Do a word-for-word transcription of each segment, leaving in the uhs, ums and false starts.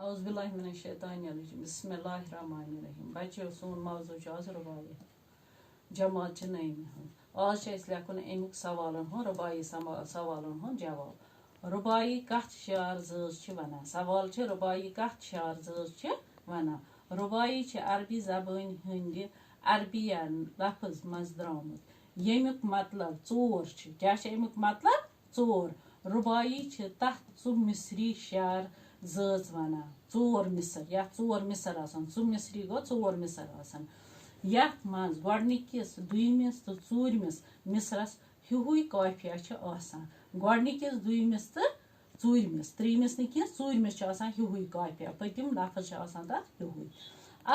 اعوذ باللہ من الشیطان الرجیم۔ بسم اللہ الرحمن الرحیم۔ بچیو، سون موضوع چھُ آز رباعی۔ جماعت چھِ نٔیمہِ ہٕنٛز۔ آز چھُ اَسہِ لیکھُن اَمیُک سوالن ہُنٛد رباعی سما-، سوالن ہُنٛد جواب۔ رباعی کتھ شعر زٲژ چھِ ونان؟ سوال چھُ، رباعی کتھ شعر زٲژ چھِ ونان؟ رباعی چھِ عربی زبٲنۍ ہٕنٛدِ عربیہ لفظ منٛز درٛامُت، ییٚمیُک مطلب ژور چھُ۔ کیٛاہ چھُ اَمیُک مطلب؟ ژور۔ رباعی چھِ تَتھ ژُ مصری شعر زٲژ وَنان۔ ژور مصر، یَتھ ژور مصر آسان، ژُ مصری گوٚو ژور مصر آسان، یَتھ منٛز گۄڈٕنِکِس، دوٚیمِس تہٕ ژوٗرمِس مصرس ہیُوُے قافیہ چھُ آسان۔ گۄڈٕنِکِس، دوٚیمِس تہٕ ژوٗرمِس، ترٛیٚیمِس نہٕ کینٛہہ، ژوٗرمِس چھُ آسان ہیُوُے قافیہ، پٔتِم لفظ چھُ آسان تَتھ ہیُوُے۔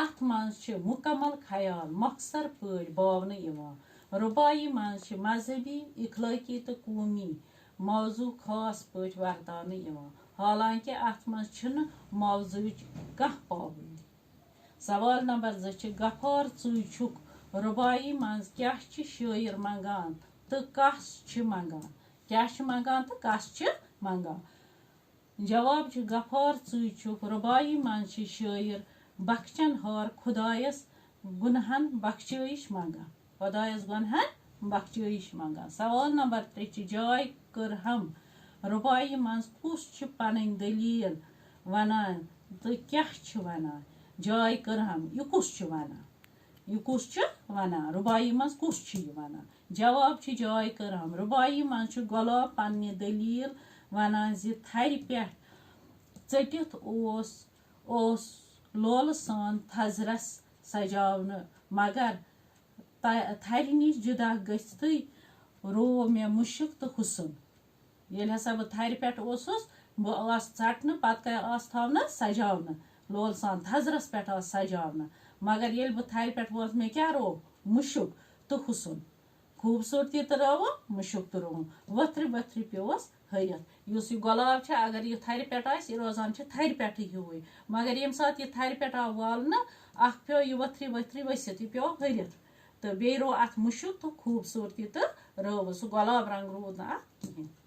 اَتھ منٛز چھِ مُکمل خیال، مۄخصر پٲٹھۍ باونہٕ یِوان۔ رباعی منٛز چھِ مذہبی، اخلٲقی تہٕ قومی موضوع خاص پٲٹھۍ ورتاونہٕ یِوان، حالانکہ اتھ منٛز چھِنہٕ موضوعٕچ کانٛہہ پابندی۔ سوال نمبر زٕ چھِ، غفار ژٕے چھُکھ رباعی منٛز کیٛاہ چھِ شٲعر منٛگان تہٕ کس چھِ منٛگان؟ کیٛاہ چھِ منٛگان تہٕ کس چھِ منٛگان؟ جواب چھُ، غفار ژٕے چھُکھ رباعی منٛز چھِ شٲعر بخچن ہار خدایس گنہن بخشٲیش منٛگان۔ خدایس گۄنہن بخشٲیش منٛگان۔ سوال نمبر ترٛےٚ چھِ، جاے کٔرہم رباعی منٛز کُس چھُ پنٕنۍ دٔلیٖل ونان تہٕ کیٛاہ چھُ ونان؟ جاے کٔرہم، یہِ کُس چھُ ونان؟ یہِ کُس چھُ ونان؟ رباعی منٛز کُس چھُ یہِ ونان؟ جواب چھُ، جاے کٔرہم رباعی منٛز چھُ گۄلاب پننہِ دٔلیٖل ونان زِ تھرِ پٮ۪ٹھ ژٔٹِتھ اوس، اوس لولہٕ سان تھزرس سجاونہٕ، مگر تہ-، تھرِ نِش جُدا گٔژھتھٕے روو مےٚ مُشُک تہٕ حُسُن۔ ییٚلہِ ہسا بہٕ تھرِ پٮ۪ٹھ اوسُس، بہٕ آس ژٹنہٕ، پتہٕ کیٛاہ آس تھاونہٕ؟ سجاونہٕ۔ لولہٕ سان تھزرس پٮ۪ٹھ آس سجاونہٕ، مگر ییٚلہِ بہٕ تھرِ پٮ۪ٹھ ووت، مےٚ کیٛاہ روو؟ مُشُک تہٕ حُسُن۔ خوٗبصوٗرتی تہٕ رٲوٕم، مُشُک تہٕ رووُم، ؤتھرِ ؤتھرِ پیوٚوُس ۂرِتھ۔ یُس یہِ گۄلاب چھُ، اگر یہِ تھرِ پٮ۪ٹھ آسہِ، یہِ روزان چھُ تھرِ پٮ۪ٹھٕے ہیوٗوُے۔ مگر ییٚمہِ ساتہٕ یہِ تھرِ پٮ۪ٹھ آو والنہٕ، اَکھ پیوٚو یہِ ؤتھرِ ؤتھرِ ؤسِتھ، یہِ پیوٚو ۂرِتھ۔ تہٕ بیٚیہِ روو اَتھ مُشُک تہٕ خوٗبصوٗرتی تہٕ رٲوٕس۔ سُہ گۄلاب رنٛگ روٗد نہٕ اَتھ کِہیٖنۍ۔